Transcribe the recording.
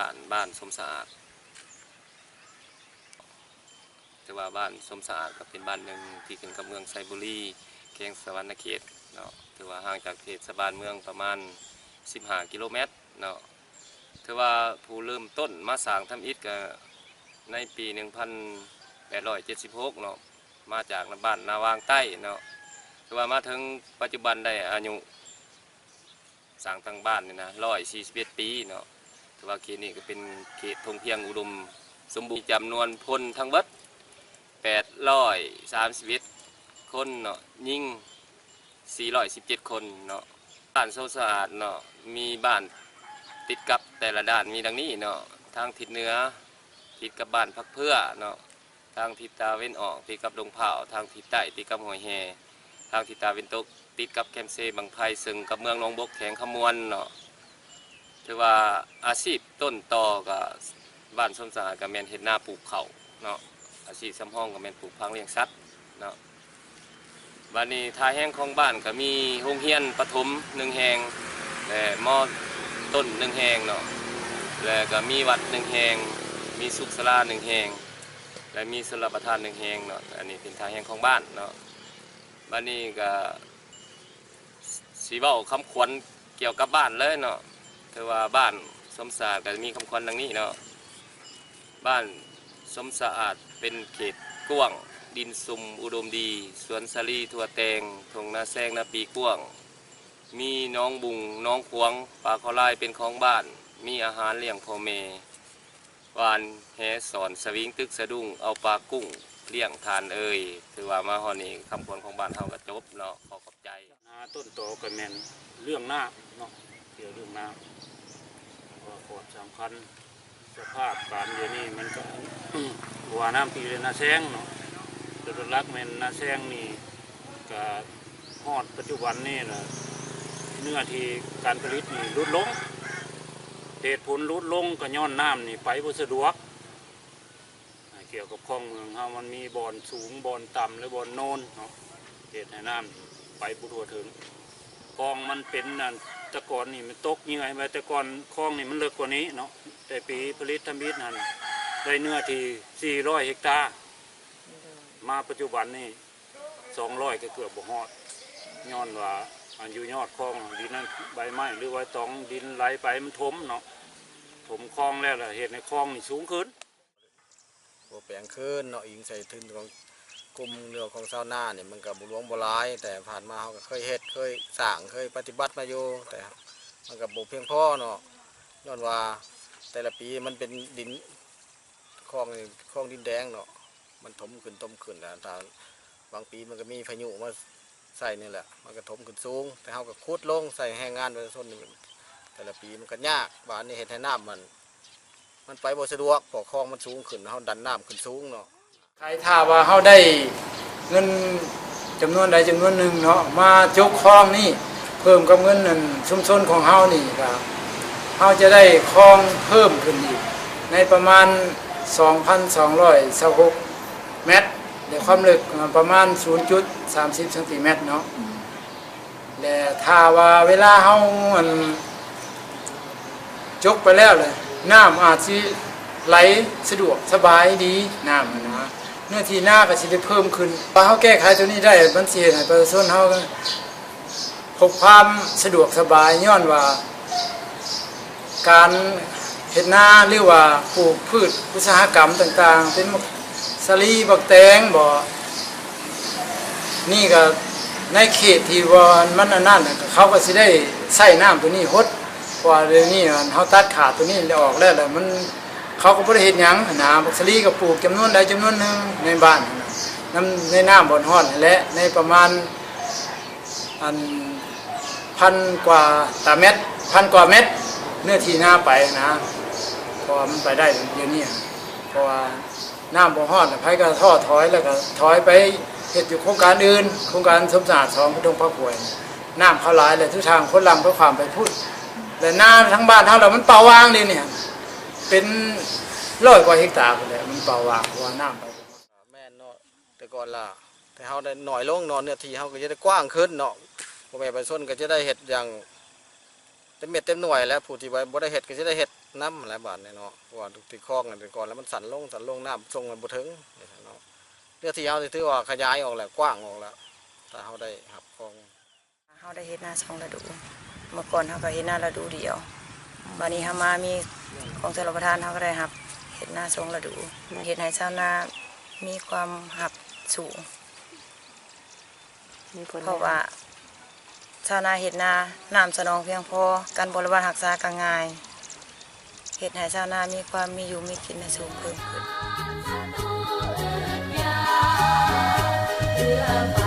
ບ້ານ ບ້ານສົມສະອາດ ຖືວ່າບ້ານສົມສະອາດກໍເປັນບ້ານໜຶ່ງທີ່ຂຶ້ນກັບເມືອງໄຊບູລີ ແຂວງສະຫວັນນະເຂດເນາະ, ຖືວ່າຫ່າງຈາກເທດສະບານເມືອງປະມານສິບຫ້າກິໂລແມັດເນາະ. ຖືວ່າຜູ້ເລີ່ມຕົ້ນມາສ້າງທຳອິດກໍໃນປີໜຶ່ງພັນແປດຮ້ອຍເຈັດສິບຫົກເນາະ, ມາຈາກບ້ານນາວາງໃຕ້ເນາະ. ຖືວ່າມາເຖິງປັດຈຸບັນໄດ້ອາຍຸ ສ້າງຕັ້ງບ້ານນີ້ນະ ຮ້ອຍສີ່ສິບເອັດປີເນາະ. ຖືວ່າເຂດນີ້ກໍເປັນເຂດທົ່ງພຽງອຸດົມສົມບູນ, ມີຈຳນວນພົນທັງເບິດແປດຮ້ອຍສາມສິບເອັດຄົນເນາະ, ຍິງສີ່ຮ້ອຍສິບເຈັດຄົນເນາະ. ບ້ານໂຊນສະອາດເນາະ ມີບ້ານຕິດກັບແຕ່ລະດ້ານມີດັ່ງນີ້ເນາະ, ທາງທິດເໜືອ ຕິດກັບບ້ານຜັກເຜືອເນາະ, ທາງທິດຕາເວັນອອກຕິດກັບດົງພ້າວ, ທາງທິດໃຕ້ຕິດກັບຫ້ວຍແຮ່, ທາງທິດຕາເວັນຕົກຕິດກັບແຄມເຊບັ້ງໄຟ ເຊິ່ງກັບເມືອງໜອງບົກ ແຂວງຄຳມ່ວນເນາະ. ຖືວ່າອາຊີບຕົ້ນຕໍກໍບ້ານສົມສະອາດກໍແມ່ນເຮັດນາປູກເຂົ້າເນາະ, ອາຊີບສຳຮອງກໍແມ່ນປູກຝັງລ້ຽງສັດເນາະ. ບາດນີ້ທ່າແຮງຂອງບ້ານກໍມີໂຮງຮຽນປະຖົມໜຶ່ງແຫ່ງ ແລະ ມໍຕົ້ນໜຶ່ງແຫ່ງເນາະ, ແລະ ກໍມີວັດໜຶ່ງແຫ່ງ, ມີສຸກສາລາໜຶ່ງແຫ່ງ ແລະ ມີຊົນລະປະທານໜຶ່ງແຫ່ງເນາະ. ອັນນີ້ເປັນທ່າແຮງຂອງບ້ານເນາະ. ບາດນີ້ກໍຊິເວົ້າຄຳຂວັນກ່ຽວກັບບ້ານເລີຍເນາະ. ຖືວ່າບ້ານສົມສະອາດກໍມີຄຳຂວັນດັ່ງນີ້ເນາະ. ບ້ານສົມສະອາດເປັນເຂດກວ້າງ, ດິນຊຸ່ມອຸດົມດີ, ສວນສາລີທົ່ວແຕ່ງ, ທົ່ງນາແຊງນາປີກວ້າງ, ມີໜອງບຸ່ງໜອງຂວາງ, ປາຄໍລາຍເປັນຂອງບ້ານ, ມີອາຫານລ້ຽງພໍ່ແມ່, ຫວ່ານແຫສອນສະວິງຕຶກສະດຸ້ງ, ເອົາປາກຸ້ງລ້ຽງທ່ານເອີຍ. ຖືວ່າມາຮອດນີ້ຄຳຂວັນຂອງບ້ານເຮົາກໍຈົບເນາະ. ຂໍຂອບໃຈ. ນາຕົ້ນຕໍກໍແມ່ນເລື່ອງນ້ຳເນາະ, ກ່ຽວເລື່ອງນ້ຳ ເພາະວ່າຂອດສຳຄັນ ສະພາບການດຽວນີ້ມັນກໍ ບໍ່ວ່ານ້ຳປີ ຫຼື ນາແຊງເນາະ, ແຕ່ຫຼັກໆແມ່ນນາແຊງນີ້ກໍຮອດປັດຈຸບັນນີ້ລະ ເນື້ອທີ່ການຜະລິດນີ້ຫຼຸດລົງ. ເຫດຜົນຫຼຸດລົງກໍຍ້ອນນ້ຳນີ້ໄປບໍ່ສະດວກ. ອ່າ ກ່ຽວກັບຄອງເມືອງເຮົາ ມັນມີບ່ອນສູງ ບ່ອນຕ່ຳ ແລະ ບ່ອນໂນນເນາະ, ເຮັດໃຫ້ນ້ຳໄປບໍ່ທົ່ວເຖິງ. ຄອງມັນເປັນອັນ ແຕ່ກ່ອນນີ້ມັນຕົກເຫຍື່ອຍໄວ້, ແຕ່ກ່ອນຄອງນີ້ມັນເລິກກວ່ານີ້ເນາະ, ແຕ່ປີຜະລິດທຳອິດຫັ້ນໄດ້ເນື້ອທີ່ສີ່ຮ້ອຍເຮັກຕາ, ມາປັດຈຸບັນນີ້ສອງຮ້ອຍກໍເກືອບບໍ່ຮອດ, ຍ້ອນວ່າອັນຢູ່ຍອດຄອງ ດິນນັ້ນ ໃບໄມ້ ຫຼື ໃບຕອງ ດິນໄຫຼໄປມັນຖົມເນາະ, ຖົມຄອງແລ້ວລະເຮັດໃຫ້ຄອງນີ້ສູງຂຶ້ນ. ບໍ່ແປງຄືນເນາະ, ອີງໃສ່ທຶນຂອງກຸ່ມ ຫຼື ຂອງຊາວນານີ້ ມັນກໍບໍ່ຫຼວງບໍ່ຫຼາຍ, ແຕ່ຜ່ານມາເຮົາກໍເຄີຍເຮັດ ເຄີຍສ້າງ ເຄີຍປະຕິບັດມາຢູ່, ແຕ່ມັນກໍບໍ່ພຽງພໍເນາະ, ຍ້ອນວ່າແຕ່ລະປີມັນເປັນດິນ ຄອງນີ້ ຄອງດິນແດງເນາະ, ມັນຖົມຂຶ້ນ ຖົມຂຶ້ນ ແລ້ວຖ້າບາງປີມັນກໍມີພາຍຸມາໃສ່ນີ້ແຫຼະ, ມັນກໍຖົມຂຶ້ນສູງ, ແຕ່ເຮົາກໍຂຸດລົງໃສ່ແຮງງານປະຊາຊົນ, ແຕ່ລະປີມັນກໍຍາກ, ບາດນີ້ເຮັດໃຫ້ນ້ຳມັນ ມັນໄປບໍ່ສະດວກ ເພາະຄອງມັນສູງຂຶ້ນ, ເຮົາດັນນ້ຳຂຶ້ນສູງເນາະ. ໃຜຖ້າວ່າເຮົາໄດ້ເງິນຈຳນວນໃດຈຳນວນໜຶ່ງເນາະ ມາຈົກຄອງນີ້ ເພີ່ມກັບເງິນອັນຊຸມຊົນຂອງເຮົານີ້ ກໍເຮົາຈະໄດ້ຄອງເພີ່ມຂຶ້ນອີກໃນປະມານສອງພັນສອງຮ້ອຍຊາວຫົກແມັດ ແລະ ຄວາມເລິກປະມານສູນຈຸດສາມສິບຊັງຕີແມັດເນາະ. ແລະ ຖ້າວ່າເວລາເຮົາ ອັນ ຈົກໄປແລ້ວລະ ນ້ຳອາດຊິໄຫຼສະດວກສະບາຍດີ, ນ້ຳຫັ້ນນະ ເນື້ອທີ່ນາກໍຊິໄດ້ເພີ່ມຂຶ້ນ. ຖ້າເຮົາແກ້ໄຂໂຕນີ້ໄດ້ ມັນຊິເຮັດໃຫ້ປະຊາຊົນເຮົາ ພົບຄວາມສະດວກສະບາຍ ຍ້ອນວ່າການເຮັດນາ ຫຼືວ່າປູກພືດອຸດສາຫະກຳຕ່າງໆ ເປັນໝາກສາລີ ໝາກແຕງບໍ ນີ້ກໍໃນເຂດທີ່ວ່າມັນອັນນັ້ນ ເຂົາກໍຊິໄດ້ໃຊ້ນ້ຳໂຕນີ້ຫົດ ເພາະວ່າດຽວນີ້ເຮົາຕັດຂາດໂຕນີ້ອອກແລ້ວ ແລ້ວມັນ ເຂົາກໍບໍ່ໄດ້ເຮັດຫຍັງຫັ້ນນະ. ໝາກສາລີກໍປູກຈຳນວນໃດຈຳນວນໜຶ່ງໃນບ້ານຫັ້ນນະ ນຳ ໃນນ້ຳບ່ອນຮ້ອນຫັ້ນແຫຼະ ໃນປະມານ ອັນ ພັນກວ່າຕາແມັດ ພັນກວ່າແມັດ ເນື້ອທີ່ນາໄປນະ ເພາະວ່າມັນໄປໄດ້ດຽວນີ້ ເພາະວ່ານ້ຳບໍ່ຮອດ ໃຜກໍທໍ້ຖອຍ ແລ້ວກໍຖອຍໄປເຮັດຢູ່ໂຄງການອື່ນ ໂຄງການສົມສະອາດສອງ ກະທົງພາກຫ້ວຍ ນ້ຳເຂົາຫຼາຍ ແລ້ວທຸກທາງຄົນຫຼັ່ງໄປຂ້າມໄປພຸ້ນ ແລ້ວນາທາງບ້ານເຮົາລະມັນເປົ່າວ່າງດຽວນີ້ ເປັນຮ້ອຍກວ່າເຮັກຕາພຸ້ນແຫຼະ ມັນເປົ່າວ່າງ ເພາະວ່ານ້ຳໄປບໍ່ຮອດ. ແມ່ນເນາະ ແຕ່ກ່ອນລະ ແຕ່ເຮົາໄດ້ໜ້ອຍລົງເນາະ ເນື້ອທີ່ເຮົາກໍຈະໄດ້ກວ້າງຂຶ້ນເນາະ ພໍ່ແມ່ປະຊາຊົນກໍຈະໄດ້ເຮັດຢ່າງ ເຕັມເມັດເຕັມໜ່ວຍແລ້ວ ຜູ້ທີ່ວ່າບໍ່ໄດ້ເຮັດກໍຊິໄດ້ເຮັດນຳແຫຼະບາດນີ້ເນາະ ເພາະວ່າທີ່ຄອງນັ້ນແຕ່ກ່ອນແລ້ວມັນສັ້ນລົງ ສັ້ນລົງ ນ້ຳສົ່ງມັນບໍ່ເຖິງ ເນາະ. ເລື່ອງທີ່ເຮົານີ້ຖືວ່າຂະຫຍາຍອອກແລ້ວ ກວ້າງອອກແລ້ວ ຖ້າເຮົາໄດ້ຮັບຄອງ. ເຮົາໄດ້ເຮັດນາສອງລະດູ ເມື່ອກ່ອນເຮົາກໍເຮັດນາລະດູດຽວ ບາດນີ້ເຮົາມາມີຂອງຊົນລະປະທານ ເຮົາກໍໄດ້ຮັບເຮັດນາສອງລະດູ ເຮັດໃຫ້ຊາວນາມີຄວາມຮັບສູງ ມີຜົນ ເພາະວ່າຊາວນາເຮັດນາ ນ້ຳສະໜອງພຽງພໍ ການບໍລິວານຮັກສາກໍງ່າຍ ເຮັດໃຫ້ຊາວນາມີຄວາມມີຢູ່ມີກິນສູງເພີ່ມຂຶ້ນ.